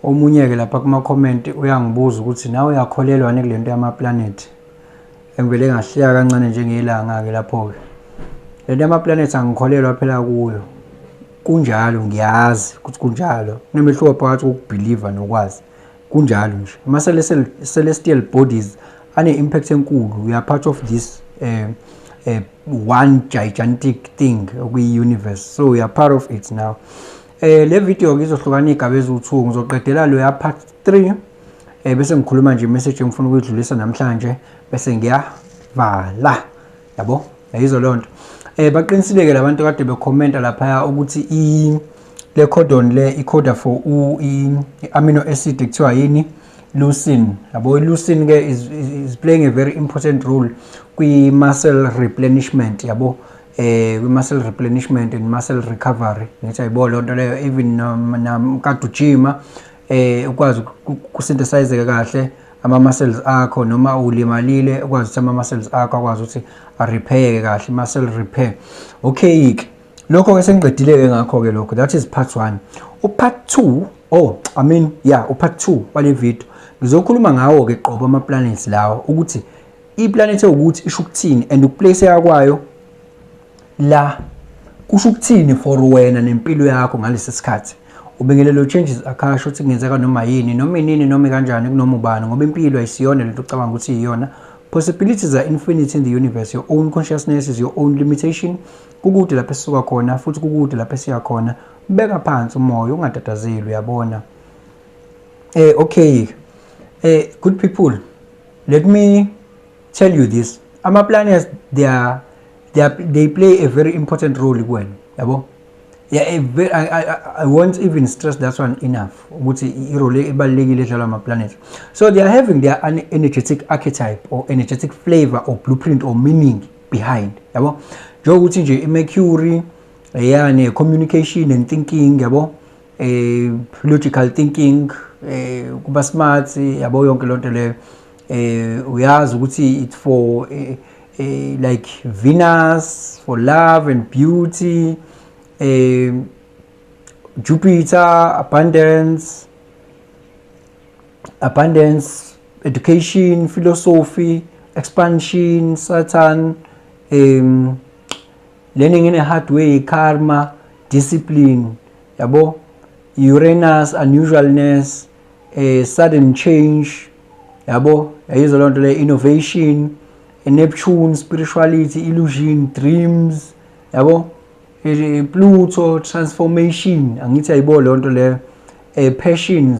Omunye-ke lapha kuma-comment uyangibuza ukuthi nawe uyakholelwa yini kule nto yama-planet. Engivele ngahleka kancane njengelanga-ke lapho-ke. Le nto yama-planet angikholelwa phela kuyo. Kunjalo, ngiyazi ukuthi kunjalo. Kunomehluko phakathi kokubhiliva nokwazi. Kunjalo nje. Ama-celestial bodies ane-impact enkulu. We are part of this one gigantic thing okuyi-universe. So we are part of it now. Le video ke izohlukana iy'gaba eziwu-2. Ngizoqedela loya part 3, bese ngikhuluma nje message engifuna ukuyidlulisa namhlanje, bese ngiyavala, yabo, yayizwa leyo nto. Baqinisile-ke labantu kade bekhomenta laphaya ukuthi i le codon le i-coda for i-amino acid ekuthiwa yini, leucine, yabo. I-leucine ke is playing a very important role kwi-muscle replenishment, yabo, kwi-muscle replenishment and muscle recovery. Ngithi ayibo leyo nto leyo, even kade ujima, ukwazi ukusynthesize kahle ama-muscles akho, noma ulimalile, ukwazi ukuthi ama-muscles akho akwazi ukuthi arepaireke kahle, muscle repair. Okay ke, lokho ke sengiqedile-ke ngakho-ke lokho. That is part 1. U-part 2, oh, I mean, yeah, u-part 2 wale video ngizokhuluma ngawo-ke qobo ama-planets lawo, ukuthi i-planet ewukuthi isho ukuthini and ukuplaceka kwayo la kusho ukuthini for wena nempilo yakho ngalesi sikhathi. Ubingelelo changes akasho ukuthi kungenzeka noma yini, noma inini, noma kanjani, kunoma ubani, ngoba impilo ayisiyona lento ocabanga ukuthi iyona. Possibilities are infinite in the universe. Your own consciousness is your own limitation. Kukude lapho esisuka khona futhi kukude lapho esiya khona. Beka phansi umoya, ungatatazeli, uyabona. Okay, good people, let me tell you this: ama-planets, they play a very important role kuwena, yabo. Yeah, I won't even stress that one enough, ukuthi i-role ebalulekile edlalwa ama-planet. So they are having their energetic archetype or energetic flavor or blueprint or meaning behind, yabo. Njengokuthi nje i-Mercury yani communication and thinking, yabo, logical thinking, kuba smart, yabo, yonke lonto leyo. Uyazi ukuthi it's for like Venus for love and beauty, Jupiter abundance, education, philosophy, expansion, Saturn, learning in a hard way, karma, discipline, yabo, Uranus, unusualness, sudden change, yabo, yayizwa loo nto le, innovation, Neptune, spirituality, illusion, dreams, yabo, Pluto, transformation, angithi ayibo leyo nto leyo, passions.